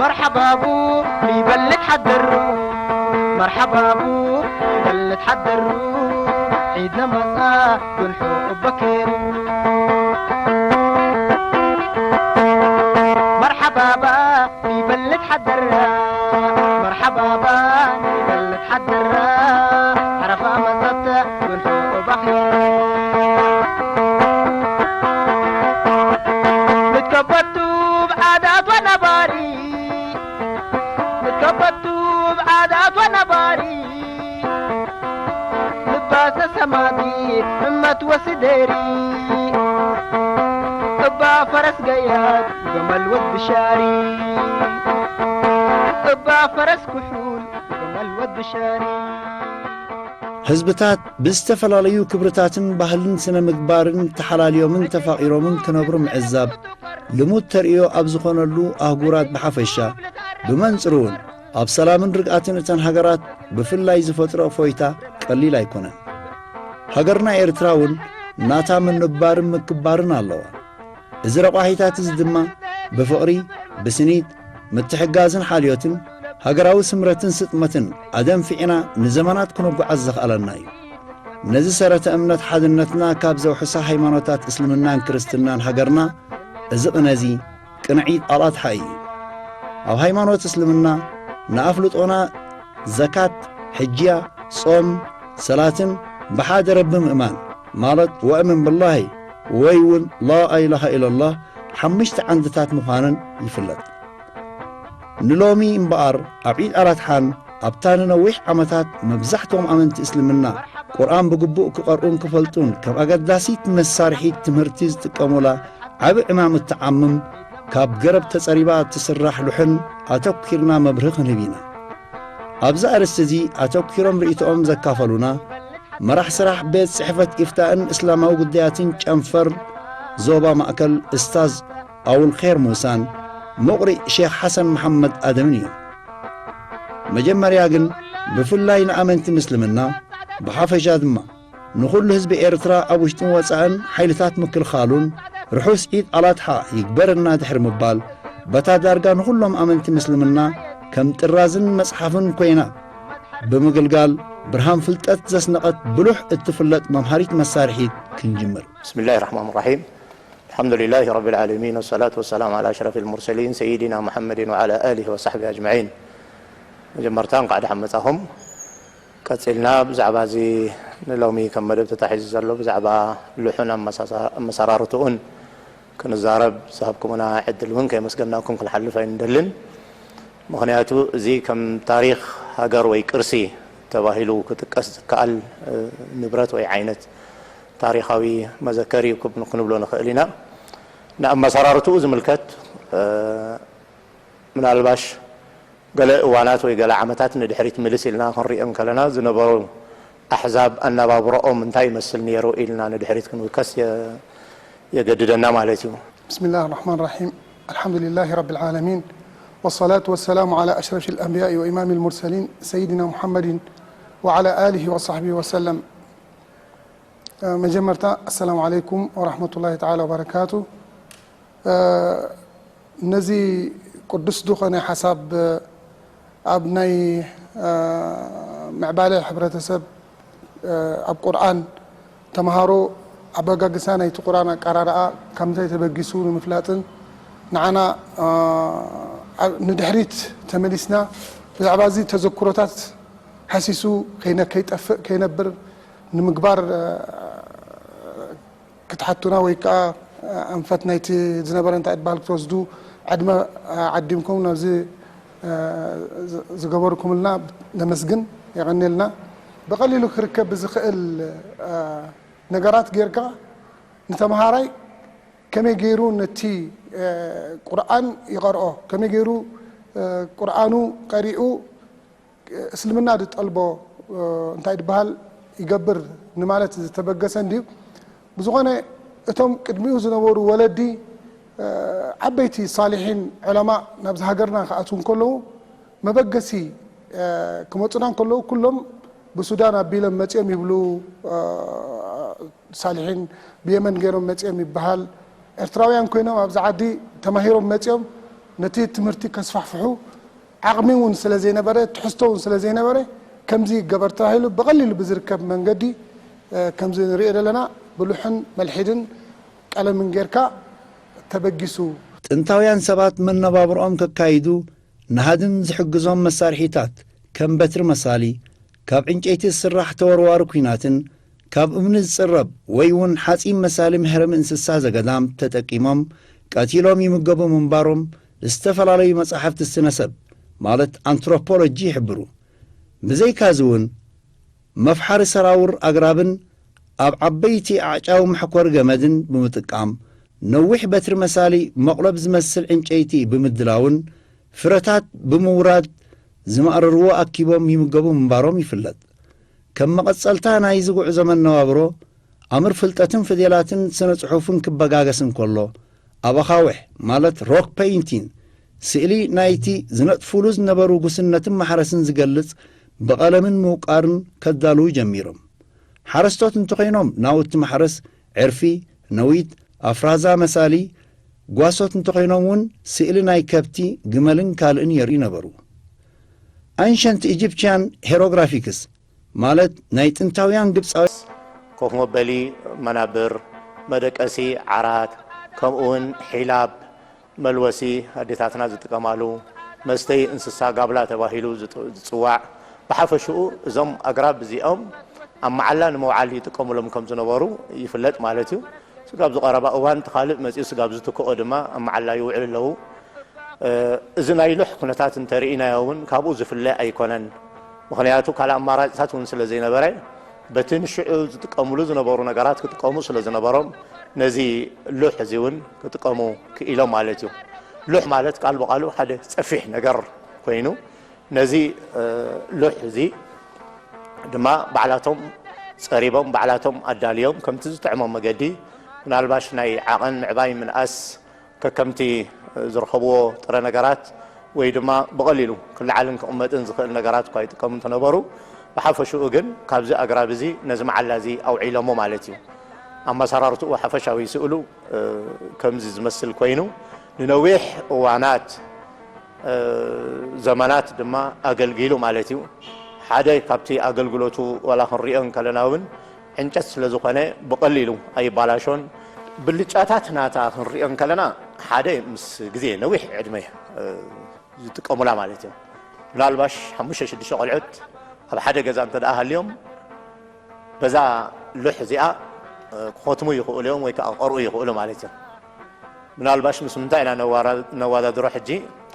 መርሓባቡ ይበልት ሓደሩ፣ መርሓባቡ ይበልት ሓደሩ፣ ዒድ ነመጻ ጉንሑ እበኬሩ። መርሓባባ ይበልት ሓደራ፣ መርሓባባ ይበልት ሓደራ፣ ዓረፋ መጸት ጉንሑ እበኬሩ። ምትከበቱ ብዓዳት ወነባሪ፣ ምትከበቱ ብዓዳት ወነባሪ፣ ልባሰ ሰማዲ እመት ወስደሪ፣ እባ ፈረስ ገያድ ገመል ወድ ብሻሪ፣ እባ ፈረስ ኩሑል ገመል ወድ ብሻሪ። ህዝብታት ብዝተፈላለዩ ክብርታትን ባህልን ስነ ምግባርን ተሓላልዮምን ተፋቒሮምን ክነብሩ ምዕዛብ ልሙድ ተርእዮ ኣብ ዝኾነሉ ኣህጉራት ብሓፈሻ፣ ብመንጽሩ እውን ኣብ ሰላምን ርግኣትን እተን ሃገራት ብፍላይ ዝፈጥሮ እፎይታ ቀሊል ኣይኮነን። ሃገርና ኤርትራ እውን ናታ ምንባርን ምክባርን ኣለዋ። እዚ ረቋሒታት እዚ ድማ ብፍቕሪ፣ ብስኒት፣ ምትሕጋዝን ሓልዮትን፣ ሃገራዊ ስምረትን ስጥመትን ኣደንፊዕና ንዘመናት ክንጓዓዝ ዘኽኣለና እዩ። ነዚ ሰረተ እምነት ሓድነትና ካብ ዘውሕሳ ሃይማኖታት እስልምናን ክርስትናን ሃገርና፣ እዚ ቅነ እዚ ቅነ ዒድ ኣልኣድሓ እዩ። ኣብ ሃይማኖት እስልምና ንኣፍልጦና ዘካት፣ ሕጅያ፣ ጾም፣ ሰላትን ብሓደ ረቢ ምእማን ማለት ወእምን ብላሂ ወይ እውን ላኢላሃ ኢለላህ ሓሙሽተ ዓንድታት ምዃነን ይፍለጥ። ንሎሚ እምበኣር ኣብ ዒድ ኣልኣድሓን ኣብታ ንነዊሕ ዓመታት መብዛሕትኦም ኣመንቲ እስልምና ቁርኣን ብግቡእ ክቐርኡን ክፈልጡን ከም ኣገዳሲት መሳርሒት ትምህርቲ ዝጥቀሙላ ዓቢ ዕማም እትዓምም ካብ ገረብ ተጸሪባ እትስራሕ ሉሕን ኣተኲርና መብርሂ ክንህብ ኢና። ኣብዚ ኣርእስቲ እዚ ኣተኲሮም ርእይቶኦም ዘካፈሉና መራሕ ስራሕ ቤት ጽሕፈት ኢፍታእን እስላማዊ ጉዳያትን ጨንፈር ዞባ ማእከል እስታዝ ኣውል ኼር ሙሳን ሙቕሪእ ሼኽ ሓሰን መሓመድ ኣደምን እዮም። መጀመርያ ግን ብፍላይ ንኣመንቲ ምስልምና ብሓፈሻ ድማ ንኹሉ ህዝቢ ኤርትራ ኣብ ውሽጥን ወጻእን ሓይልታት ምክልኻሉን ርሑስ ዒድ ኣልኣድሓ ይግበረልና ድሕሪ ምባል፣ በታ ዳርጋ ንኹሎም ኣመንቲ ምስልምና ከም ጥራዝን መጽሓፍን ኮይና ብምግልጋል ብርሃን ፍልጠት ዘስነቐት ብሉሕ እትፍለጥ መምሃሪት መሳርሒት ክንጅምር። ብስሚላሂ ራሕማን ራሒም። ኣልሓምዱሊላሂ ረቢል ዓለሚን ወሰላቱ ወሰላም ዓላ ኣሽረፊል ሙርሰሊን ሰይዲና ሙሓመድን ወዓላ ኣሊሂ ወሳሕቢሂ ኣጅመዒን። መጀመርታ እንኳዕ ደሓን መጻኹም። ቀጺልና ብዛዕባ እዚ ንሎሚ ከም መደብ ተታሒዙ ዘሎ ብዛዕባ ልሑን ኣመሳሳ-፣ ኣመሰራርትኡን ክንዛረብ ዝሃብኩምና ዕድል እውን ከየመስገናኩም ክንሓልፍ ኣይንደልን። ምኽንያቱ እዚ ከም ታሪኽ ሃገር ወይ ቅርሲ ተባሂሉ ክጥቀስ ዝከኣል፣ እ፣ ንብረት ወይ ዓይነት ታሪኻዊ መዘከር እዩ ክብ-፣ ክንብሎ ንኽእል ኢና። ንኣመሰራርትኡ ዝምልከት፣ እ፣ ምናልባሽ ገለ እዋናት ወይ ገለ ዓመታት ንድሕሪት ምልስ ኢልና ክንሪኦ እንከለና ዝነበሩ ኣሕዛብ ኣነባብረኦም እንታይ ይመስል ነይሩ ኢልና ንድሕሪት ክንውከስ የ-፣ የገድደና ማለት እዩ። بسم الله الرحمن الرحيم. الحمد لله رب العالمين. والصلاة والسلام على أشرف الأنبياء وإمام المرسلين سيدنا محمد وعلى آله وصحبه وسلم. መጀመርታ ኣሰላሙ ዓለይኩም ወራህመቱላሂ ተዓላ ወበረካቱ። ነዚ ቅዱስ ዝኾነ ሓሳብ ኣብ ናይ ምዕባለ ሕብረተሰብ ኣብ ቁርኣን ተምሃሮ ኣበጋግሳ ናይቲ ቁርኣን ኣቀራርኣ ካብ ምንታይ ተበጊሱ ንምፍላጥን ንዓና ንድሕሪት ተመሊስና ብዛዕባ እዚ ተዘክሮታት ሃሲሱ ከይነ-፣ ከይጠፍእ ከይነብር ንምግባር ክትሓቱና ወይ ከኣ ኣንፈት ናይቲ ዝነበረ እንታይ በሃል ክትወስዱ ዕድመ ዓዲምኩም ነዚ ዝገበርኩምልና ነመስግን፣ የቐንየልና። ብቐሊሉ ክርከብ ብዝኽእል ነገራት ጌርካ ንተምሃራይ ከመይ ገይሩ ነቲ ቁርኣን ይቐርኦ፣ ከመይ ገይሩ ቁርኣኑ ቀሪኡ እስልምና ዝጠልቦ እንታይ ዝበሃል ይገብር ንማለት ዝተበገሰ እንድዩ። ብዝኾነ እቶም ቅድሚኡ ዝነበሩ ወለዲ ዓበይቲ ሳሊሒን ዑለማ ናብዚ ሃገርና ክኣትዉ እንከለዉ መበገሲ ክመፁና እንከለዉ ኩሎም ብሱዳን ኣቢሎም መጺኦም ይብሉ፣ እ፣ ሳልሒን ብየመን ገይሮም መጺኦም ይበሃል። ኤርትራውያን ኮይኖም ኣብዚ ዓዲ ተማሂሮም መጺኦም ነቲ ትምህርቲ ከስፋሕፍሑ ዓቕሚ እውን ስለ ዘይነበረ፣ ትሕዝቶ እውን ስለ ዘይነበረ፣ ከምዚ ይገበር ተባሂሉ ብቐሊሉ ብዝርከብ መንገዲ፣ እ፣ ከምዚ ንሪኦ ዘለና ብሉሕን መልሒድን ቀለምን ጌርካ ተበጊሱ። ጥንታውያን ሰባት መነባብሮኦም ከካይዱ ንሃድን ዝሕግዞም መሳርሒታት፣ ከም በትሪ መሳሊ፣ ካብ ዕንጨይቲ ዝስራሕ ተወርዋሪ ኲናትን፣ ካብ እምኒ ዝጽረብ ወይ እውን ሓጺን መሳሊ መሕረሚ እንስሳ ዘገዳም ተጠቂሞም ቀቲሎም ይምገቡ ምንባሮም ዝተፈላለዩ መጻሕፍቲ ስነ-ሰብ፣ ማለት ኣንትሮፖሎጂ ይሕብሩ። ብዘይካዚ እውን መፍሓሪ ሰራውር ኣግራብን ኣብ ዓበይቲ ኣዕጫዊ መሕኮሪ ገመድን ብምጥቃም፣ ነዊሕ በትሪ መሳሊ መቑለብ ዝመስል ዕንጨይቲ ብምድላውን ፍረታት ብምውራድ ዝማእረርዎ ኣኪቦም ይምገቡ ምንባሮም ይፍለጥ። ከም መቐጸልታ ናይዚ ጉዕዞ መነባብሮ፣ ኣምር ፍልጠትን ፊደላትን ስነ ጽሑፍን ክበጋገስ እንከሎ፣ ኣብ ኣኻውሕ፣ ማለት ሮክ ፔይንቲን፣ ስእሊ ናይቲ ዝነጥፉሉ ዝነበሩ ጉስነትን ማሕረስን ዝገልጽ ብቐለምን ምውቃርን ከዳልዉ ጀሚሮም። ሓረስቶት እንተኾይኖም ናውቲ ማሕረስ፣ ዕርፊ፣ ነዊት፣ ኣፍራዛ መሳሊ፣ ጓሶት እንተኾይኖም እውን ስእሊ ናይ ከብቲ፣ ግመልን ካልእን የርእዩ ነበሩ። ኣንሸንት ኢጂፕሽያን ሄሮግራፊክስ፣ ማለት ናይ ጥንታውያን ግብጻውያን ኮፍ መበሊ መናብር፣ መደቀሲ ዓራት፣ ከምኡውን ሒላብ፣ መልወሲ ኣዴታትና ዝጥቀማሉ፣ መስተይ እንስሳ ጋብላ ተባሂሉ ዝጥ-፣ ዝጽዋዕ፣ ብሓፈሽኡ እዞም ኣግራብ እዚኦም ኣብ መዓላ ንምውዓል ይጥቀሙሎም ከም ዝነበሩ ይፍለጥ ማለት እዩ። ስጋብ ዝቐረባ እዋን እቲ ካልእ መጺኡ ስጋብ ዝትክኦ ድማ ኣብ መዓላ ይውዕሉ ኣለዉ። እ፣ እዚ ናይ ሉሕ ኩነታት እንተርኢናዮ እውን ካብኡ ዝፍለ ኣይኮነን። ምኽንያቱ ካልእ ኣማራጺታት እውን ስለ ዘይነበረ፣ በቲ ንሽዑ ዝጥቀሙሉ ዝነበሩ ነገራት ክጥቀሙ ስለ ዝነበሮም፣ ነዚ ሉሕ እዚ እውን ክጥቀሙ ክኢሎም ማለት እዩ። ሉሕ ማለት ቃል ብቃሉ ሓደ ጸፊሕ ነገር ኮይኑ፣ ነዚ፣ እ፣ ሉሕ እዚ ድማ ባዕላቶም ጸሪቦም፣ ባዕላቶም ኣዳልዮም፣ ከምቲ ዝጥዕሞም መገዲ፣ ምናልባሽ ናይ ዓቐን ምዕባይ ምንኣስ፣ ከከምቲ ዝረኸብዎ ጥረ ነገራት ወይ ድማ ብቐሊሉ ክለዓልን ክቕመጥን ዝኽእል ነገራት እኳ ይጥቀሙ እንተነበሩ፣ ብሓፈሽኡ ግን ካብዚ ኣግራብ እዚ ነዚ መዓላ እዚ ኣውዒሎሞ ማለት እዩ። ኣመሰራርትኡ ሓፈሻዊ ስእሉ፣ እ፣ ከምዚ ዝመስል ኮይኑ፣ ንነዊሕ እዋናት፣ እ፣ ዘመናት ድማ ኣገልጊሉ ማለት እዩ። ሓደ ካብቲ ኣገልግሎቱ ዋላ ክንሪኦ እንከለና እውን ዕንጨት ስለ ዝኾነ ብቐሊሉ ኣይባላሾን። ብልጫታት ናታ ክንሪኦ እንከለና ሓደ ምስ ግዜ ነዊሕ ዕድመ፣ እ፣ ዝጥቀሙላ ማለት እዩ። ምናልባሽ ሓሙሽተ ሽዱሽተ ቆልዑት ኣብ ሓደ ገዛ እንተ ደኣ ሃልዮም በዛ ሉሕ እዚኣ፣ እ፣ ክኾትሙ ይኽእሉ እዮም ወይ ከዓ ክቐርኡ ይኽእሉ ማለት እዮም። ምናልባሽ ምስ ምንታይ ኢና ነዋራ-፣ ነወዳድሮ ሕጂ?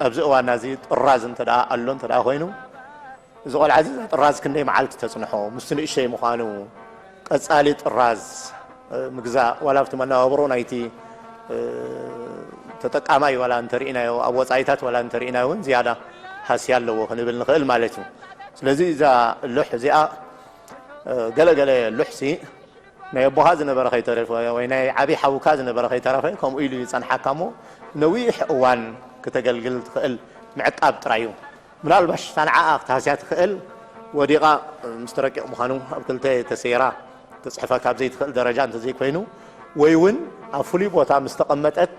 ኣብዚ እዋንና እዚ ጥራዝ እንተ ደኣ ኣሎ እንተ ደኣ ኮይኑ፣ እዚ ቆልዓ እዚ ጥራዝ ክንደይ መዓልቲ ተጽንሖ፣ ምስቲ ንእሸይ ምዃኑ፣ ቀጻሊ ጥራዝ፣ እ፣ ምግዛእ፣ ዋላ ኣብቲ መነባብሮ ናይቲ፣ እ፣ ተጠቃማይ ዋላ እንተርኢናዮ፣ ኣብ ወጻኢታት ዋላ እንተርኢናዮ እውን ዝያዳ ሃስያ ኣለዎ ክንብል ንኽእል ማለት እዩ። ስለዚ እዛ ሉሕ እዚኣ፣ እ፣ ገለ ገለ ሉሕሲ ናይ ኣቦኻ ዝነበረ ከይተረፈ ወይ ናይ ዓብዪ ሓውካ ዝነበረ ከይተረፈ ከምኡ ኢሉ ይጸንሓካ እሞ ነዊሕ እዋን ክተገልግል ትኽእል ምዕቃብ ጥራይ እዩ። ምናልባሽ እታ ንዓኣ ክትሃስያ ትኽእል ወዲቓ ምስ ተረቂቕ ምዃኑ ኣብ ክልተ ተሰይራ ክትጽሕፈካ ኣብ ዘይትኽእል ደረጃ እንተዘይኮይኑ፣ ወይ እውን ኣብ ፍሉይ ቦታ ምስ ተቐመጠት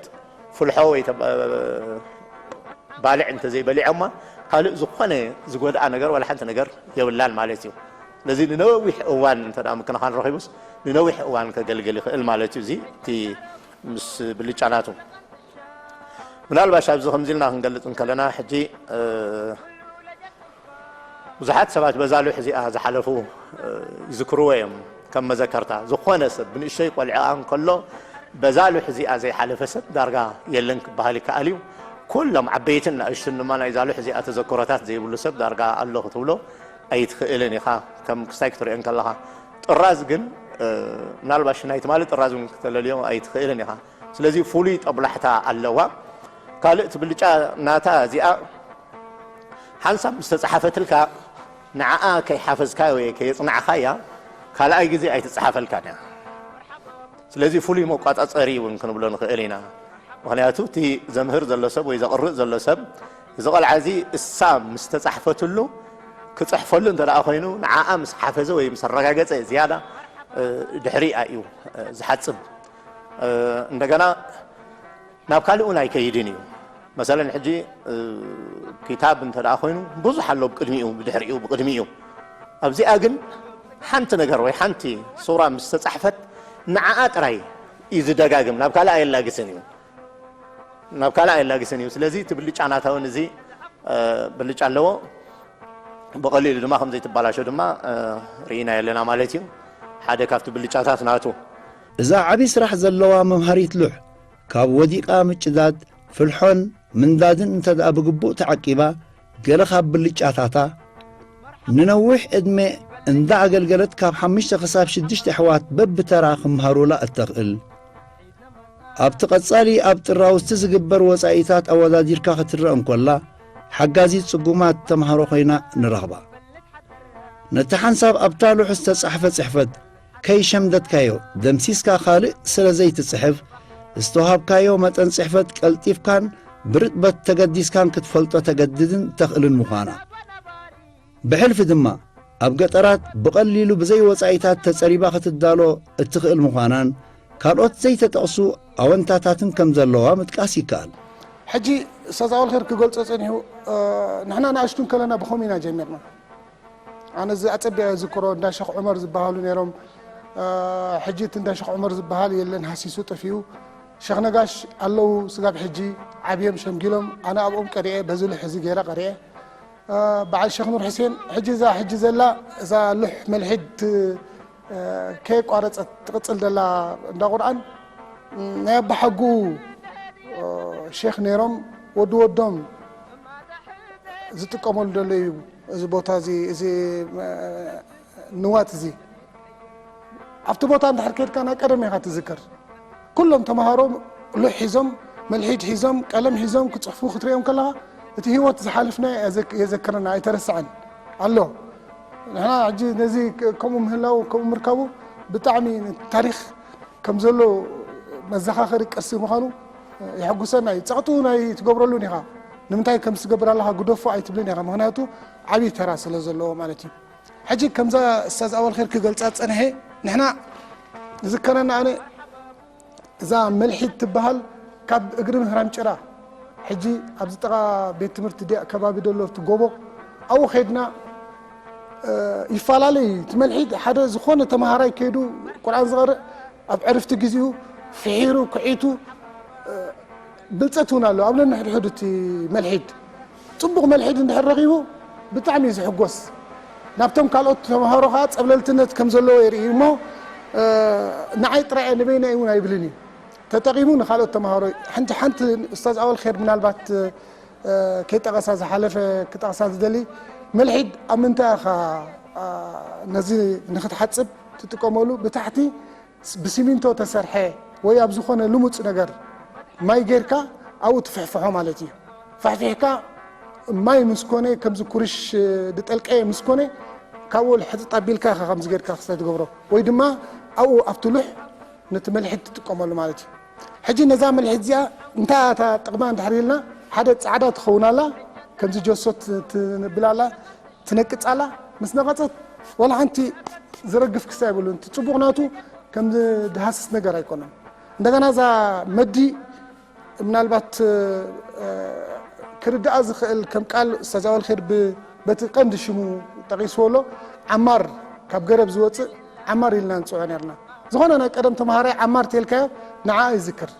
ፍልሖ ወይ ተባ-፣ ባልዕ እንተዘይበሊዖማ ካልእ ዝኾነ ዝጎድኣ ነገር ዋላ ሓንቲ ነገር የብላን ማለት እዩ። ስለዚ ንነዊሕ እዋን እንተ ደኣ ምክንኻን ረኺቡስ ንነዊሕ እዋን ከገልግል ይኽእል ማለት እዩ። እዚ እቲ ምስ ብልጫ ናቱ። ምናልባሽ ኣብዚ ከምዚ ኢልና ክንገልጽ እንከለና፣ ሕጂ፣ እ፣ ብዙሓት ሰባት በዛ ሉሕ እዚኣ ዝሓለፉ፣ እ፣ ይዝክርዎ እዮም። ከም መዘከርታ፣ ዝኾነ ሰብ ብንእሽተይ ቆልዓ እንከሎ በዛ ሉሕ እዚኣ ዘይሓለፈ ሰብ ዳርጋ የለን ክበሃል ይከኣል እዩ። ኩሎም ዓበይትን ንእሽትን ድማ ናይዛ ሉሕ እዚኣ ተዘክሮታት ዘይብሉ ሰብ ዳርጋ ኣሎ ክትብሎ ኣይትኽእልን ኢኻ። ከም ክስታይ ክትሪኦ እንከለኻ። ጥራዝ ግን፣ እ፣ ምናልባሽ ናይ ትማሊ ጥራዝ እውን ክተለልዮ ኣይትኽእልን ኢኻ። ስለዚ ፍሉይ ጦብላሕታ ኣለዋ። ካልእ እቲ ብልጫ ናታ እዚኣ ሓንሳብ ምስ ተጻሓፈትልካ ንዓኣ ከይሓፈዝካያ ወይ ከየጽናዕኻያ ካልኣይ ግዜ ኣይትጻሓፈልካን እያ። ስለዚ ፍሉይ መቋጻጸሪ እውን ክንብሎ ንኽእል ኢና። ምኽንያቱ እቲ ዘምህር ዘሎ ሰብ ወይ ዘቕርእ ዘሎ ሰብ እዚ ቆልዓ እዚ እሳ ምስ ተጻሕፈትሉ ክጽሕፈሉ እንተ ደኣ ኮይኑ፣ ንዓኣ ምስ ሓፈዘ ወይ ምስ ኣረጋገጸ ዝያዳ፣ እ፣ ድሕሪኣ እዩ፣ እ፣ ዝሓጽብ። እ፣ እንደገና ናብ ካልእ እውን ኣይከይድን እዩ። መሰለን ሕጂ፣ እ፣ ክታብ እንተ ደኣ ኮይኑ፣ ብዙሕ ኣሎ ብቅድሚኡ፣ ብድሕሪኡ፣ ብቅድሚኡ። ኣብዚኣ ግን ሓንቲ ነገር ወይ ሓንቲ ሱራ ምስ ተጻሕፈት፣ ንዓኣ ጥራይ እዩ ዝደጋግም፣ ናብ ካልእ ኣየላግስን እዩ። ናብ ካልእ ኣየላግስን እዩ። ስለዚ እቲ ብልጫ ናታ እውን እዚ፣ እ፣ ብልጫ ኣለዎ። ብቐሊሉ ድማ ከም ዘይትበላሾ ድማ፣ እ፣ ርኢናዮ ኣለና ማለት እዩ። ሓደ ካብቲ ብልጫታት ናቱ። እዛ ዓቢ ስራሕ ዘለዋ መምሃሪት ሉሕ፣ ካብ ወዲቓ ምጭዳድ፣ ፍልሖን ምንዳድን እንተ ደኣ ብግቡእ ተዓቂባ፣ ገለ ካብ ብልጫታታ፣ ንነዊሕ ዕድመ እንዳ ኣገልገለት ካብ ሓሙሽተ ክሳብ ሽዱሽተ ኣሕዋት በብተራ ክምሃሩላ እተኽእል፣ ኣብቲ ቀጻሊ ኣብ ጥራውዝቲ ዝግበር ወጻኢታት ኣወዳዲርካ ክትረአ እንኮላ፣ ሓጋዚት ጽጉማት ተምሃሮ ኮይና ንረኽባ። ነቲ ሓንሳብ ኣብታ ሉሕ ዝተጻሕፈ ጽሕፈት ከይሸምደድካዮ ደምሲስካ ካልእ ስለ ዘይትጽሕፍ፣ ዝተዋሃብካዮ መጠን ጽሕፈት ቀልጢፍካን ብርጥበት ተገዲስካን ክትፈልጦ ተገድድን ተኽእልን ምዃና። ብሕልፊ ድማ፣ ኣብ ገጠራት ብቐሊሉ ብዘይ ወጻኢታት ተጸሪባ ክትዳሎ እትኽእል ምዃናን ካልኦት ዘይተጠቕሱ ኣወንታታትን ከም ዘለዋ ምጥቃስ ይከኣል። ሕጂ ኡስታዝ ኣወል ኸይር ክገልጾ ጸኒሑ፣ እ፣ ንሕና ንኣሽቱ እንከለና ብኸምኡ ኢና ጀሚርና። ኣነ እዚ ኣጸቢቐ ዝክሮ እንዳ ሸኽ ዑመር ዝበሃሉ ነይሮም። እ፣ ሕጂ እቲ እንዳ ሸኽ ዑመር ዝበሃል የለን፣ ሃሲሱ ጠፊኡ። ሸኽ ነጋሽ ኣለዉ፣ ስጋብ ሕጂ ዓብዮም ሸምጊሎም። ኣነ ኣብኦም ቀሪኤ፣ በዚ ሉሕ እዚ ገይረ ቀሪኤ። እ፣ በዓል ሸኽ ኑር ሕሴን፣ ሕጂ እዛ ሕጂ ዘላ፣ እዛ ሉሕ መልሒድ ት-፣ እ፣ ከየቋረጸት ትቕጽል ዘላ እንዳ ቁርኣን፣ ናይ ኣባሓጉኡ፣ እ፣ ሼኽ ነይሮም። ወዲ ወዶም ዝጥቀመሉ ዘሎ እዩ፣ እዚ ቦታ እዚ፣ እዚ፣ እ፣ ንዋት እዚ። ኣብቲ ቦታ እንድሕር ከድካ ናይ ቀደም ኢኻ ትዝክር። ኩሎም ተምሃሮ ሉሕ ሒዞም፣ መልሒድ ሒዞም፣ ቀለም ሒዞም ክጽሕፉ ክትሪኦም ከለኻ፣ እቲ ህይወት ዝሓለፍናዮ የዘክ-፣ የዘክረና፣ ኣይተረስዐን ኣሎ። ንሕና ሕጂ ነዚ ክ-፣ ከምኡ ምህላው፣ ከምኡ ምርካቡ ብጣዕሚ ታሪኽ ከም ዘሎ መዘኻኸሪ ቅርሲ ምዃኑ የሐጉሰና እዩ። ጸቕጢ እውን ኣይትገብረሉን ኢኻ። ንምንታይ ከም ትገብር ኣለኻ ግደፎ ኣይትብልን ኢኻ። ምኽንያቱ ዓብዪ ተራ ስለ ዘለዎ ማለት እዩ። ሕጂ ከምዛ ኡስታዝ ኣወል ኸይር ክገልጻ ዝጸንሐ፣ ንሕና ዝዝከረና ኣነ እዛ መልሒድ ትበሃል ካብ እግሪ ምህራም ጭራ፣ ሕጂ ኣብዚ ጥቓ ቤት ትምህርቲ ድያ ከባቢ ዘሎ እቲ ጎቦ፣ ኣብኡ ኸይድና፣ እ፣ ይፈላለይ እዩ። እቲ መልሒድ ሓደ ዝኾነ ተምሃራይ ከይዱ ቁርኣን ዝቐርእ ኣብ ዕርፍቲ ግዜኡ ፍሒሩ፣ ክዒቱ፣ እ፣ ብልጸት እውን ኣሎ ኣብ ነንሕድሕዱ እቲ መልሒድ። ጽቡቕ መልሒድ እንድሕር ረኺቡ ብጣዕሚ እዩ ዝሕጎስ። ናብቶም ካልኦት ተምሃሮ ኸዓ ጸብለልትነት ከም ዘለዎ የርኢ እሞ፣ እ፣ ንዓይ ጥራይ እየ ንበይነይ እውን ኣይብልን እዩ። ተጠቒሙ ንኻልኦት ተምሃሮ፣ ሓንቲ፣ ሓንቲ ኡስታዝ ኣወል ኸይር ምናልባት፣ እ፣ ከይጠቐሳ ዝሓለፈ ክጠቕሳ ዝደሊ፣ መልሒድ ኣብ ምንታይ ኢኻ፣ እ፣ ነዚ ንኽትሓጽብ ትጥቀመሉ? ብታሕቲ ብሲሚንቶ ተሰርሐ ወይ ኣብ ዝኾነ ልሙጽ ነገር ማይ ጌርካ ኣብኡ ትፍሕፍሖ ማለት እዩ። ፋሕፊሕካ ማይ ምስ ኮነ፣ ከምዚ ኩርሽ ድጠልቀየ ምስ ኮነ፣ ካብኡ ሕጥጥ ኣቢልካ ኢኻ ከምዚ ጌርካ ክስተ ትገብሮ። ወይ ድማ ኣብኡ ኣብቲ ሉሕ ነቲ መልሒድ ትጥቀመሉ ማለት እዩ። ሕጂ ነዛ መልሒድ እዚኣ እንታይ እታ ጥቕማ እንድሕር ኢልና፣ ሓደ ጻዕዳ ትኸውን ኣላ፣ ከምዚ ጀሶ ት-፣ ትንብል ኣላ፣ ትነቅጽ ኣላ። ምስ ነቐጸት ዋላ ሓንቲ ዝረግፍ ክስተ የብሉን። እቲ ጽቡቕ ናቱ ከም ድሃስስ ነገር ኣይኮነን። እንደገና እዛ መዲ ምናልባት፣ እ፣ ክርድኣ ዝኽእል ከም ቃል ኡስታዝ ኣወል ኸይር ብ-፣ በቲ ቀንዲ ሽሙ ጠቒስዎ ኣሎ። ዓማር፣ ካብ ገረብ ዝወጽእ ዓማር ኢልና ንጽውዖ ነርና። ዝኾነ ናይ ቀደም ተምሃራይ ዓማር ተልካዮ ንዓ ይዝክር።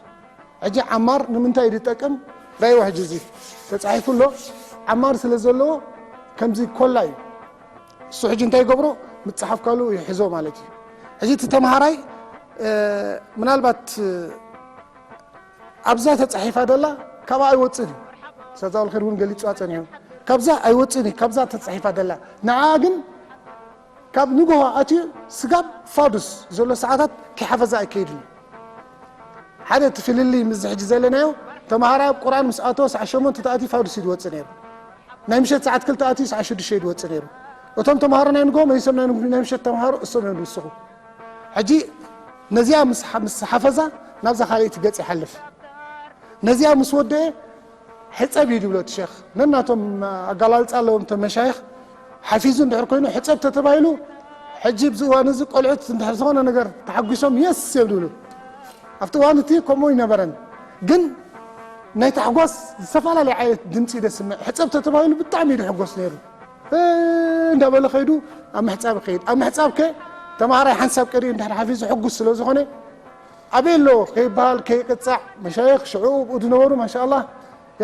ሕጂ ዓማር ንምንታይ እዩ ዝጠቅም? ራእይዎ ሕጂ እዚ ተጻሒፉ ኣሎ። ዓማር ስለ ዘለዎ ከምዚ ኮላ እዩ። እሱ ሕጂ እንታይ ይገብሮ? ምጽሓፍ ካሉ ይሕዞ ማለት እዩ። ሕጂ እቲ ተምሃራይ፣ እ፣ ምናልባት፣ እ፣ ኣብዛ ተጻሒፋ ደላ ካብኣ ኣይወጽእን እዩ። ኡስታዝ ኣወል ኸይር እውን ገሊጹ ኣጸኒሑ። ካብዛ ኣይወጽእን እዩ፣ ካብዛ ተጻሒፋ ደላ። ንዓ ግን ካብ ንግሆ ኣትዩ ስጋብ ፋዱስ ዘሎ ሰዓታት ከይሓፈዛ ኣይከይድን እዩ። ሓደ እቲ ፍልልይ ምስዚ ሕጂ ዘለናዮ፣ ተምሃራይ ኣብ ቁርኣን ምስ ኣተወ ሰዓት ሸሞንተ ተኣትዩ ፋዱስ እዩ ዝወጽእ ነይሩ። ናይ ምሸት ሰዓት ክልተ ኣትዩ ሰዓት ሽዱሽተ እዩ ዝወጽእ ነይሩ። እቶም ተምሃሮ ናይ ንግሆ መሊሶም ናይ ንግ-፣ ናይ ምሸት ተምሃሮ እሶም እዮም ዝውስኹ። ሕጂ ነዚኣ ምስ ሓ-፣ ምስ ሓፈዛ ናብዛ ካልኣይቲ ገጽ ይሓልፍ። ነዚኣ ምስ ወደአ ሕጸብ እዩ ዝብሎ እቲ ሸኽ። ነናቶም ኣገላልጻ ኣለዎም እቶም መሻይኽ። ሓፊዙ እንድሕር ኮይኑ ሕፀብ ተተባሂሉ፣ ሕጂ ኣብዚ እዋን እዚ ቆልዑት እንድሕር ዝኾነ ነገር ተሓጒሶም የስ የብልሉ። ኣብቲ እዋን እቲ ከምኡ ኣይነበረን። ግን ናይ ታሕጓስ ዝተፈላለየ ዓይነት ድምፂ እዩ ዘስምዕ። ሕፀብ ተተባሂሉ ብጣዕሚ እዩ ዝሕጎስ ነይሩ። እ፣ እንዳበለ ከይዱ ኣብ ምሕፃብ ይኸይድ። ኣብ ምሕፃብ ከ ተምሃራይ ሓንሳብ ቀሪኡ እንድሕር ሓፊዙ ሕጉስ ስለ ዝኾነ ኣበይ ኣሎ ከይበሃል ከይቅፃዕ መሻይኽ ሽዑ ኣብኡ ዝነበሩ ማሻኣላህ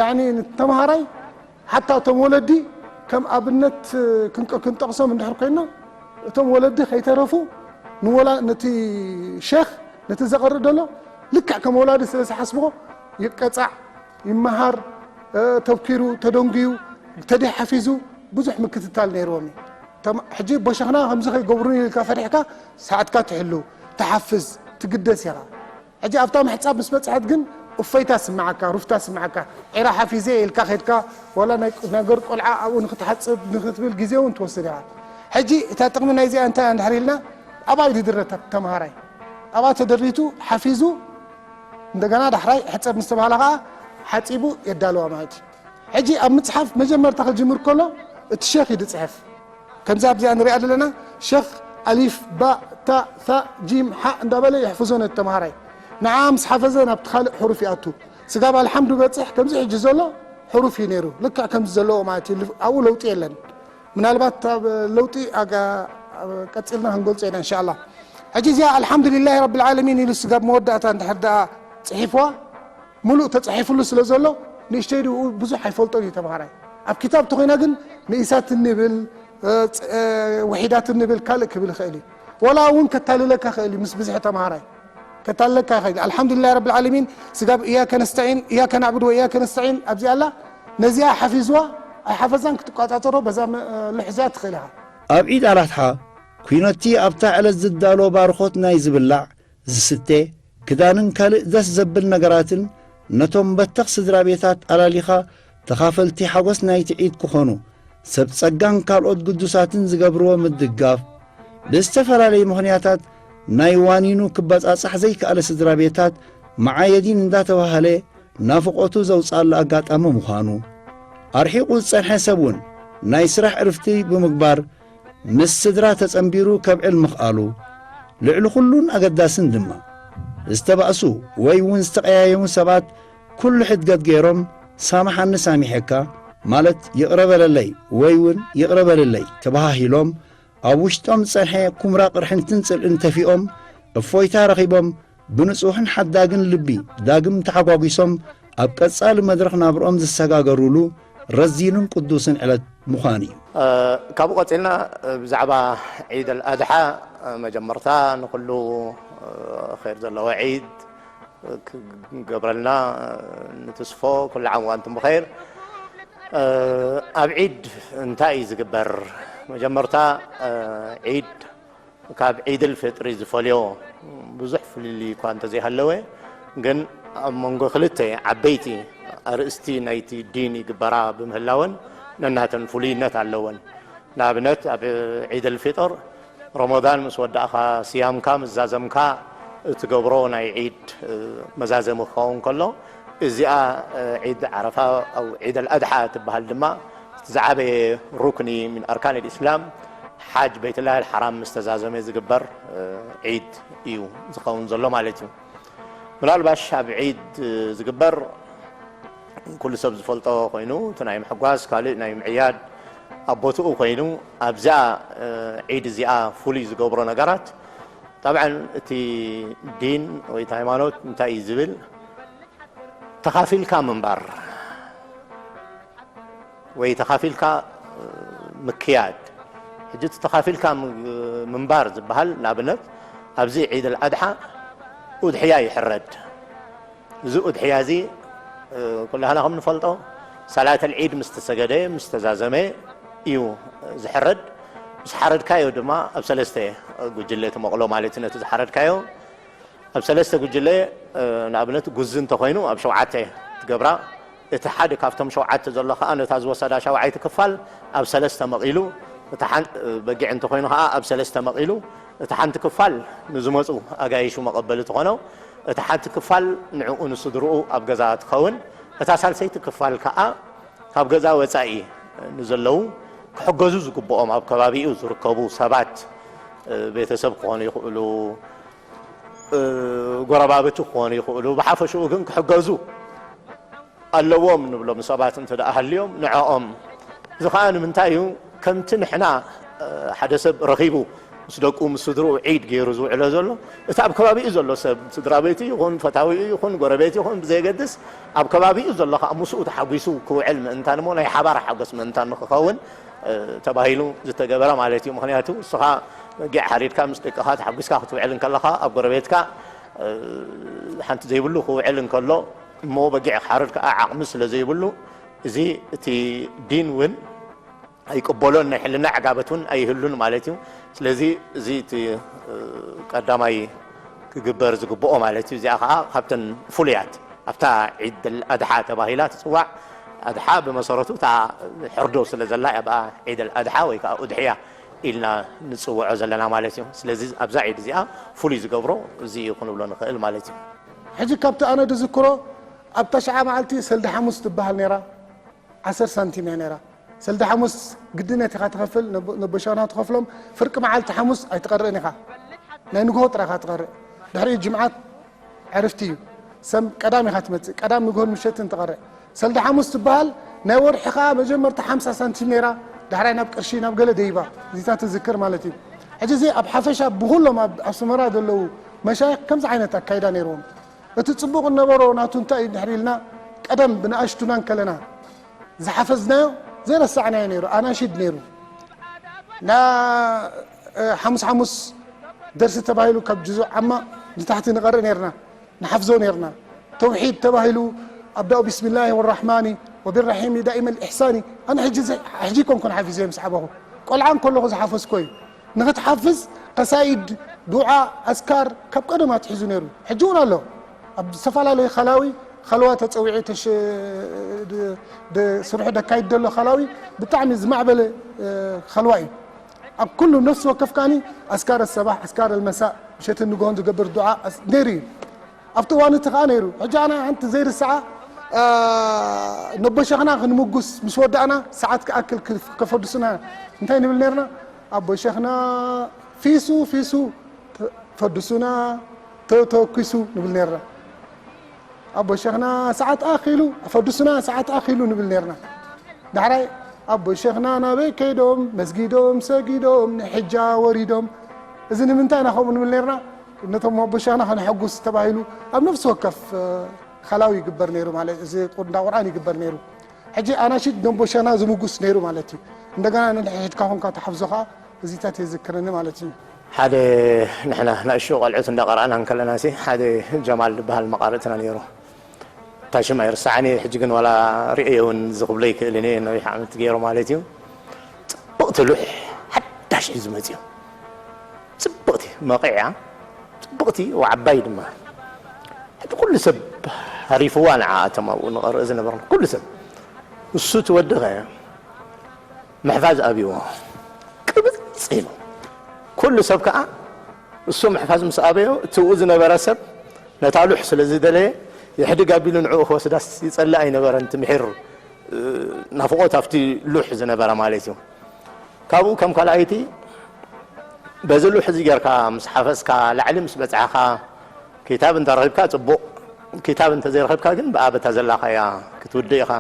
ያኒ ንተምሃራይ ሓታ እቶም ወለዲ ከም ኣብነት ክንጠ-፣ ክንጠቕሶም እንድሕር ኮይንና፣ እቶም ወለዲ ከይተረፉ ንወላ-፣ ነቲ ሸኽ፣ ነቲ ዘቕርእ ዘሎ ልክዕ ከም ወላዲ ስለ ዝሓስብዎ፣ ይቀጻዕ፣ ይመሃር፣ እ፣ ተብኪሩ፣ ተደንጉዩ፣ ተደይ ሓፊዙ፣ ብዙሕ ምክትታል ነይርዎም እዩ። ተም-፣ ሕጂ ቦሸኽና ከምዚ ከይገብሩኒ ኢልካ ፈሪሕካ፣ ሰዓትካ ትሕሉ፣ ትሓፍዝ፣ ትግደስ ኢኻ። ሕጂ ኣብታ ምሕጻብ ምስ በጽሐት ግን እፎይታ ስምዓካ፣ ሩፍታ ስምዓካ። ዒራ ሓፊዘ ኢልካ ኸድካ፣ ዋላ ናይ ቁ-፣ ነገር ቆልዓ ኣብኡ ንኽትሓጽብ ንኽትብል ግዜ እውን ትወስድ ኢኻ። ሕጂ እታ ጥቕሚ ናይዚኣ እንታይ እንድሕር ኢልና፣ ኣብኣ እዩ ዝድረ ተ-፣ ተምሃራይ። ኣብኣ ተደሪቱ ሓፊዙ፣ እንደገና ዳሕራይ ሕጸብ ምስ ተባህለ ኸኣ ሓጺቡ የዳልዋ ማለት እዩ። ሕጂ ኣብ ምጽሓፍ መጀመርታ ክጅምር ከሎ፣ እቲ ሸኽ እዩ ዝጽሕፍ። ከምዛ ኣብዚኣ ንሪኣ ዘለና ሸኽ ኣሊፍ፣ ባእ፣ ታእ፣ ታእ፣ ጂም፣ ሓእ እንዳበለ የሕፍዞ ነቲ ተምሃራይ። ንዓ ምስ ሓፈዘ ናብቲ ካልእ ሕሩፍ ይኣቱ። ስጋብ ኣልሓምዱ በጽሕ ከምዚ ሕጂ ዘሎ ሕሩፍ እዩ ነይሩ። ልክዕ ከምዚ ዘለዎ ማለት እዩ። ኣብኡ ለውጢ የለን። ምናልባት ኣብ ለውጢ ኣጋ-፣ ኣብ ቀጺልና ክንገልጾ ኢና እንሻኣላህ። ሕጂ እዚኣ ኣልሓምዱሊላሂ ረብል ዓለሚን ኢሉ ስጋብ መወዳእታ እንድሕር ደኣ ጽሒፍዋ፣ ምሉእ ተጻሒፍሉ ስለ ዘሎ፣ ንእሽተይ ድኡ ብዙሕ ኣይፈልጦን እዩ ተምሃራይ። ኣብ ክታብ ተኾይና ግን ንኢሳት እንብል፣ እ፣ ፅ-፣ እ፣ ውሒዳት እንብል ካልእ ክብል ይኽእል እዩ። ወላ እውን ከታልለካ ይኽእል እዩ ምስ ብዝሒ ተምሃራይ። ከታልለካ ይኽእል እዩ። ኣልሓምዱሊላህ ረብል ዓለሚን፣ ስጋብ እያከ ነስተዒን፣ እያከ ናዕቡድ ወእያከ ነስተዒን ኣብዚ ኣላ፣ ነዚኣ ሓፊዝዋ፣ ኣይሓፈዛን ክትቆጻጸሮ በዛ መ-፣ እ፣ ልሕዚኣ ትኽእል ኢኻ። ኣብ ዒድ ኣልኣድሓ፣ ኲኖቲ ኣብታ ዕለት ዝዳሎ ባርኾት ናይ ዝብላዕ፣ ዝስተ፣ ክዳንን ካልእ ደስ ዘብል ነገራትን ነቶም በተኽ ስድራ ቤታት ኣላሊኻ ተኻፈልቲ ሓጎስ ናይቲ ዒድ ክኾኑ፣ ሰብ ጸጋን ካልኦት ግዱሳትን ዝገብርዎ ምድጋፍ፣ ብዝተፈላለየ ምኽንያታት ናይ ዋኒኑ ክበጻጻሕ ዘይከኣለ ስድራ ቤታት መዓየዲን እንዳተባህለ ናፍቖቱ ዘውጽኣሉ ኣጋጣሚ ምዃኑ፣ ኣርሒቑ ዝጸንሐ ሰብ እውን ናይ ስራሕ ዕርፍቲ ብምግባር ምስ ስድራ ተጸንቢሩ ከብዕል ምኽኣሉ፣ ልዕሊ ኩሉን ኣገዳስን ድማ፣ ዝተባእሱ ወይ እውን ዝተቐያየሙ ሰባት ኩሉ ሕድገት ገይሮም፣ ሳምሓኒ ሳሚሐካ፣ ማለት ይቕረ በለለይ ወይ እውን ይቕረ በልለይ ተበሃሂሎም፣ ኣብ ውሽጦም ዝጸንሐ ኩምራ ቅርሕንትን ጽልእን ተፊኦም፣ እፎይታ ረኺቦም፣ ብንጹህን ሓዳግን ልቢ ዳግም ተሓጓጒሶም፣ ኣብ ቀጻሊ መድረኽ ናብርኦም ዝሰጋገሩሉ ረዚንን ቅዱስን ዕለት ምዃኑ እዩ። እ፣ ካብኡ ቀጺልና፣ እ፣ ብዛዕባ ዒድ ኣልኣድሓ፣ እ፣ መጀመርታ ንኹሉ፣ እ፣ ኸይር ዘለዎ ዒድ፣ እ፣ ክገብረልና፣ እ፣ ንትስፎ። ኩሉ ዓም ወኣንቱም ብኸይር። እ፣ ኣብ ዒድ እንታይ እዩ ዝግበር? መጀመርታ፣ እ፣ ዒድ ካብ ዒድል ፍጥሪ ዝፈልዮ ብዙሕ ፍልልይ እኳ እንተዘይሃለወ፣ ግን ኣብ መንጎ ክልተ ዓበይቲ ኣርእስቲ ናይቲ ዲን ይግበራ ብምህላወን ነናተን ፍሉይነት ኣለወን። ንኣብነት፣ ኣብ ዒደል ፊጥር ረመዳን ምስ ወዳእኻ፣ ስያምካ ምስ ዛዘምካ እትገብሮ ናይ ዒድ፣ እ፣ መዛዘሚ ክኸውን ከሎ፣ እዚኣ፣ እ፣ ዒድ ዓረፋ ኣው ዒደል ኣድሓ ትበሃል ድማ፣ እቲ ዝዓበየ ሩክኒ ምን ኣርካን ልእስላም፣ ሓጅ በይትላሂ ልሓራም ምስ ተዛዘመ ዝግበር፣ እ፣ ዒድ እዩ ዝኸውን ዘሎ ማለት እዩ። ምናልባሽ ኣብ ዒድ፣ እ፣ ዝግበር ኩሉ ሰብ ዝፈልጦ ኮይኑ፣ እቲ ናይ ምሕጓስ፣ ካልእ ናይ ምዕያድ ኣብ ቦትኡ ኮይኑ፣ ኣብዛ፣ እ፣ ዒድ እዚኣ ፍሉይ ዝገብሮ ነገራት፣ ጠብዓን እቲ ዲን ወይ እቲ ሃይማኖት እንታይ እዩ ዝብል፣ ተኻፊልካ ምንባር ወይ ተኻፊልካ፣ እ፣ ምክያድ። ሕጂ እቲ ተኻፊልካ ም-፣ ምንባር ዝበሃል፣ ንኣብነት፣ ኣብዚ ዒድ ኣልኣድሓ ኡድሕያ ይሕረድ። እዚ ኡድሕያ እዚ፣ እ፣ ኩላህና ከም ንፈልጦ፣ ሰላተል ዒድ ምስ ተሰገደ፣ ምስ ተዛዘመ እዩ ዝሕረድ። ምስ ሓረድካዮ ድማ ኣብ ሰለስተ ጉጅለ ትመቕሎ ማለት እዩ። ነቲ ዝሓረድካዮ ኣብ ሰለስተ ጉጅለ፣ እ፣ ንኣብነት፣ ጉዚ እንተኾይኑ ኣብ ሸውዓተ ትገብራ። እቲ ሓደ ካብቶም ሸውዓተ ዘሎ ከኣ ነታ ዝወሰዳ ሻውዓይቲ ክፋል ኣብ ሰለስተ መቒሉ፣ እቲ ሓን-፣ እ፣ በጊዕ እንተኾይኑ ከኣ ኣብ ሰለስተ መቒሉ፣ እቲ ሓንቲ ክፋል ንዝመጹ ኣጋይሹ መቐበሊ ትኾኖ፣ እቲ ሓንቲ ክፋል ንዕኡ ንስድርኡ ኣብ ገዛ ትኸውን፣ እታ ሳልሰይቲ ክፋል ከኣ ካብ ገዛ ወጻኢ ንዘለዉ ክሕገዙ ዝግብኦም ኣብ ከባቢኡ ዝርከቡ ሰባት፣ እ፣ ቤተሰብ ክኾኑ ይኽእሉ፣ እ፣ ጎረባብቲ ክኾኑ ይኽእሉ። ብሓፈሽኡ ግን ክሕገዙ ኣለዎም ንብሎም ሰባት እንተ ደኣ ሃልዮም ንዕኦም። እዚ ኸኣ ንምንታይ እዩ? ከምቲ ንሕና፣ እ፣ ሓደ ሰብ ረኺቡ ምስ ደቁ ምስ ስድርኡ ዒድ ገይሩ ዝውዕሎ ዘሎ፣ እቲ ኣብ ከባቢኡ ዘሎ ሰብ፣ ስድራ ቤቱ ይኹን፣ ፈታዊኡ ይኹን፣ ጎረቤት ይኹን፣ ብዘየገድስ ኣብ ከባቢኡ ዘሎ ኸኣ ምስኡ ተሓጒሱ ክውዕል ምእንታን እሞ ናይ ሓባር ሓጎስ ምእንታን ንክኸውን፣ እ፣ ተባሂሉ ዝተገበረ ማለት እዩ። ምኽንያቱ ንስኻ በጊዕ ሓሪድካ ምስ ደቅኻ ተሓጒስካ ክትውዕል እንከለኻ፣ ኣብ ጎረቤትካ፣ እ፣ ሓንቲ ዘይብሉ ክውዕል እንከሎ፣ እሞ በጊዕ ክሓርድ ከኣ ዓቕሚ ስለ ዘይብሉ፣ እዚ እቲ ዲን እውን ኣይቅበሎን፣ ናይ ሕልና ዕጋበት እውን ኣይህሉን ማለት እዩ። ስለዚ እዚ እቲ፣ እ፣ ቀዳማይ ክግበር ዝግብኦ ማለት እዩ። እዚኣ ከኣ ካብተን ፍሉያት፣ ኣብታ ዒድ ኣድሓ ተባሂላ ትጽዋዕ። ኣድሓ ብመሰረቱ እታ ሕርዶ ስለ ዘላ እያ ብኣ ዒድ ኣድሓ ወይ ከኣ ኡድሕያ ኢልና ንጽውዖ ዘለና ማለት እዩ። ስለዚ ኣብዛ ዒድ እዚኣ ፍሉይ ዝገብሮ እዚ እዩ ክንብሎ ንኽእል ማለት እዩ። ሕጂ ካብቲ ኣነ ዝዝክሮ ኣብ ተሽዓ መዓልቲ ሰልዲ ሓሙስ ትበሃል ነይራ። ዓሰርተ ሳንቲም እያ ነይራ። ሰልዲ ሓሙስ ግድነት ኢኻ ትኸፍል፣ ነቦ-፣ ነቦሻና ትኸፍሎም። ፍርቂ መዓልቲ ሓሙስ ኣይትቐርእን ኢኻ። ናይ ንግሆ ጥራይ ኢኻ ትቐርእ። ድሕሪኡ ጅምዓት ዕርፍቲ እዩ። ሰም ቀዳም ኢኻ ትመጽእ። ቀዳም ንግሆን ምሸትን ትቐርእ። ሰልዲ ሓሙስ ትበሃል። ናይ ወርሒ ኸኣ መጀመርታ ሓምሳ ሳንቲም ነይራ። ዳሕራይ ናብ ቅርሺ፣ ናብ ገለ ደይባ። እዚታት ትዝክር ማለት እዩ። ሕጂ እዚ ኣብ ሓፈሻ ብኹሎም ኣብ ኣስመራ ዘለዉ መሻይኽ ከምዚ ዓይነት ኣካይዳ ነይርዎም። እቲ ጽቡቕ እነበሮ ናቱ እንታይ እዩ እንድሕር ኢልና፣ ቀደም ብንኣሽቱና እንከለና ዝሓፈዝናዮ ዘይረሳዕናዮ ነይሩ፣ ኣናሺድ ነይሩ። ና፣ እ፣ ሓሙስ ሓሙስ ደርሲ ተባሂሉ ካብ ጅዙእ ዓማ ንታሕቲ ንቐርእ ነይርና፣ ንሓፍዞ ነይርና። ተውሒድ ተባሂሉ ኣብዳኡ ቢስሚላሂ ወራሕማኒ ወቢራሒሚ ዳኢመል ኢሕሳኒ። ኣነ ሕጂ ዘ-፣ ሕጂ ኮንኩን ሓፊዘ ምስ ዓበኹ። ቆልዓ እንከለኹ ዝሓፈዝኮ እዩ። ንኽትሓፍዝ ቀሳይድ፣ ዱዓ፣ ኣዝካር ካብ ቀደም ኣትሒዙ ነይሩ። ሕጂ እውን ኣሎ። ኣብ ዝተፈላለዩ ኸላዊ ኸልዋ ተጸዊዑ ተሽ-፣ ድ-፣ ድ-፣ ስርሑ ደካይድ ዘሎ ኸላዊ ብጣዕሚ ዝማዕበለ፣ እ፣ ኸልዋ እዩ። ኣብ ኩሉ ነፍሲ ወከፍ ከኣኒ ኣዝካር ሰባሕ፣ ኣዝካር መሳእ፣ ምሸትን ንግሆን ዝገብር ዱዓ ኣስ-፣ ነይሩ እዩ። ኣብቲ እዋን እቲ ኸኣ ነይሩ። ሕጂ ኣነ ሓንቲ ዘይርስዓ፣ እ፣ ነቦሸኽና ክንምጉስ ምስ ወዳእና ሰዓት ክኣክል ክፍ-፣ ከፈድሱና እንታይ ንብል ነይርና? ኣቦሸኽና ፊሱ ፊሱ ተ-፣ ፈድሱና ተተኪሱ ንብል ነይርና። ኣቦሸኽና ሰዓት ኣኺሉ፣ ፈድሱና ሰዓት ኣኺሉ ንብል ነይርና። ዳሕራይ ኣቦሸኽና ናበይ ከይዶም፣ መስጊዶም ሰጊዶም፣ ንሕጃ ወሪዶም። እዚ ንምንታይ ኢና ከምኡ ንብል ነይርና? ነቶም ኣቦሸኽና ከነሐጉስ ተባሂሉ ኣብ ነፍሲ ወከፍ፣ እ፣ ኸላዊ ይግበር ነይሩ ማለት፣ እዚ እንዳ ቁርኣን ይግበር ነይሩ። ሕጂ ኣናሺድ ነቦሸኽና ዝምጉስ ነይሩ ማለት እዩ። እንደገና ንሕድካ ኮንካ ተሓፍዞ ኸኣ እዚታት የዝክረኒ ማለት እዩ። ሓደ ንሕና ንኣሽቱ ቆልዑት እንዳቐረኣና እንከለና ሲ፣ ሓደ ጀማል ዝበሃል መቓርእትና ነይሩ። እታ ሽም ኣይርስዓን እየ፣ ሕጂ ግን ዋላ ርእየ እውን እዚ ክብሎ ይክእልን እየ፣ ነዊሕ ዓመት ገይሩ ማለት እዩ። ጽብቕቲ ሉሕ ሓዳሽ እዩ ዝመጽእ። ጽብቕቲ መቒዕ እያ፣ ጽብቕቲ ወዓባይ ድማ። ሕጂ ኩሉ ሰብ ሃሪፍዋ ንዓ፣ እቶም ኣብኡ ንቐርእ ዝነበርና ኩሉ ሰብ። እሱ እቲ ወዲ ኸ ምሕፋዝ ኣብይዎ ቅብጽ ኢሉ። ኩሉ ሰብ ከኣ እሱ ምሕፋዝ ምስ ኣበዮ፣ እቲ ኣብኡ ዝነበረ ሰብ ነታ ሉሕ ስለ ዝደለየ፣ የሕድግ ኣቢሉ ንዕኡ ክወስዳስ ይጸልእ ኣይነበረን። እቲ ምሒር፣ እ፣ ናፍቖት ኣብቲ ሉሕ ዝነበረ ማለት እዩ። ካብኡ ከም ካልኣይቲ፣ በዚ ሉሕ እዚ ጌርካ ምስ ሓፈዝካ፣ ላዕሊ ምስ በጻሕኻ፣ ኪታብ እንተ ረኺብካ ጽቡቕ፣ ኪታብ እንተ ዘይረኺብካ ግን ብኣ በታ ዘላኻያ ክትውድእ ኢኻ።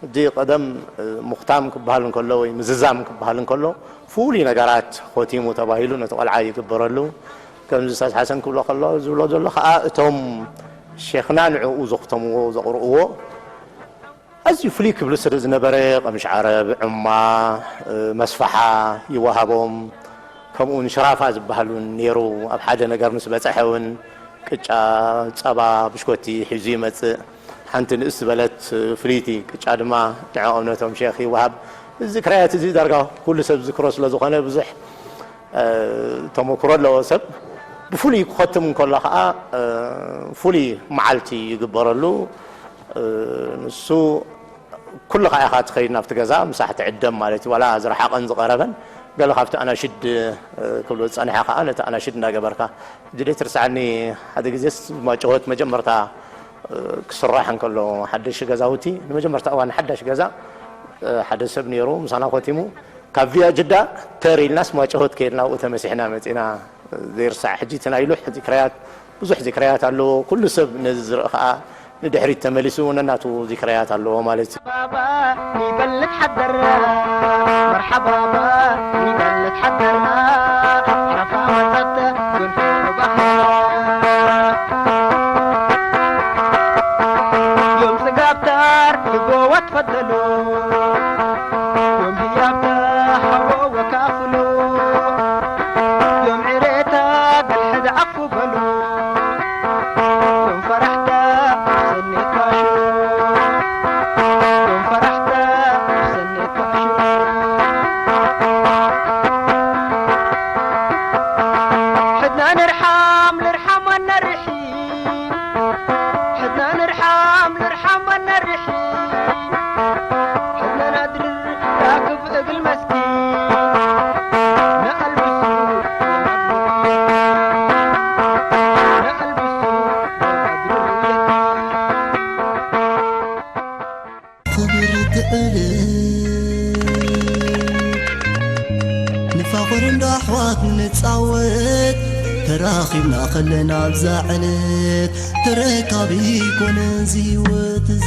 ሕጂ ቀደም፣ እ፣ ሙኽታም ክበሃል እንከሎ ወይ ምዝዛም ክበሃል እንከሎ፣ ፍሉይ ነገራት ኾቲሙ ተባሂሉ ነቲ ቆልዓ ይግበረሉ። ከምዚ ኡስታዝ ሓሰን ክብሎ ከሎ፣ ዝብሎ ዘሎ ከኣ፣ እቶም ሼኽና ንዕኡ ዘኽተምዎ፣ ዘቕርእዎ፣ ኣዝዩ ፍልይ ክብሉ ስለ ዝነበረ፣ ቀምሽ ዓረብ፣ ዑማ፣ እ፣ መስፈሓ ይወሃቦም። ከምኡውን ሽራፋ ዝበሃል እውን ነይሩ። ኣብ ሓደ ነገር ምስ በጸሐ እውን ቅጫ፣ ጸባ፣ ብሽኮቲ ሒዙ ይመጽእ። ሓንቲ ንእስ ዝበለት ፍልይቲ ቅጫ ድማ ንዕኦም ነቶም ሼኽ ይወሃብ። እዚ ዝክርያት እዚ ዳርጋ ኩሉ ሰብ ዝክሮ ስለ ዝኾነ ብዙሕ፣ እ፣ ተመክሮ ኣለዎ ሰብ። ብፍሉይ ክኸትም እንከሎ ኸኣ፣ እ፣ ፍሉይ መዓልቲ ይግበረሉ። እ፣ ንሱ ኩልኻ ኢኻ ትኸይድ ናብቲ ገዛ፣ ምሳሕ ትዕደም ማለት እዩ። ዋላ ዝረሓቐን ዝቐረበን፣ ገለ ካብቲ ኣናሽድ፣ እ፣ ክብሎ ዝጸንሐ ከኣ ነቲ ኣናሽድ እንዳገበርካ። ሕጂ ደይትርስዓኒ፣ ሓደ ግዜስ ማጭሆት መጀመርታ፣ እ፣ ክስራሕ እንከሎ ሓደሽ ገዛውቲ፣ ንመጀመርታ እዋን ሓዳሽ ገዛ፣ እ፣ ሓደ ሰብ ነይሩ ምሳና ኮቲሙ፣ ካብ ቪያ ጅዳ ተር ኢልናስ ማጨሆት ከይድና ኣብኡ ተመሲሕና መጺና። ዘይርሳዕ ሕጂ እቲ ናይ ሉሕ ዚክርያት፣ ብዙሕ ዚክርያት ኣለዎ። ኩሉ ሰብ ነዚ ዝርኢ ከኣ ንድሕሪት ተመሊሱ ነናቱ ዚክርያት ኣለዎ ማለት እዩ። መርሓባ ይበል ንትሓደር፣ መርሓባ ይበል ንትሓደር፣ ሓለፋ መጸት ግን ዮም ጽጋብታር ልቦ ወትፈደሎ፣ ዮም ህያብታ ሓቦ ወካፍሎ፣ ዮም ዕሬታ ገልሐ ዝዓፉ በሎ፣ ዮም ፈራሕታ ሰኔት ባሾ፣ ዮም ፈራሕታ ሰኔት ባሾ። ሕድና ንርሓም፣ ንርሓም ኣነርሒ። ሕድና ንርሓም፣ ንርሓም ኣነርሒ። ሕድና ናድርር ራክብ እግል መስኪን። ነኣልብሱ ነኣልብሱ ክብር ትዕል ንፋቕር እንዳ ኣሕዋት ንጻወት ተራኺብና ከለና ኣብዛ ዕለት ተረካቢ ኮነ እዚ ህይወት እዚ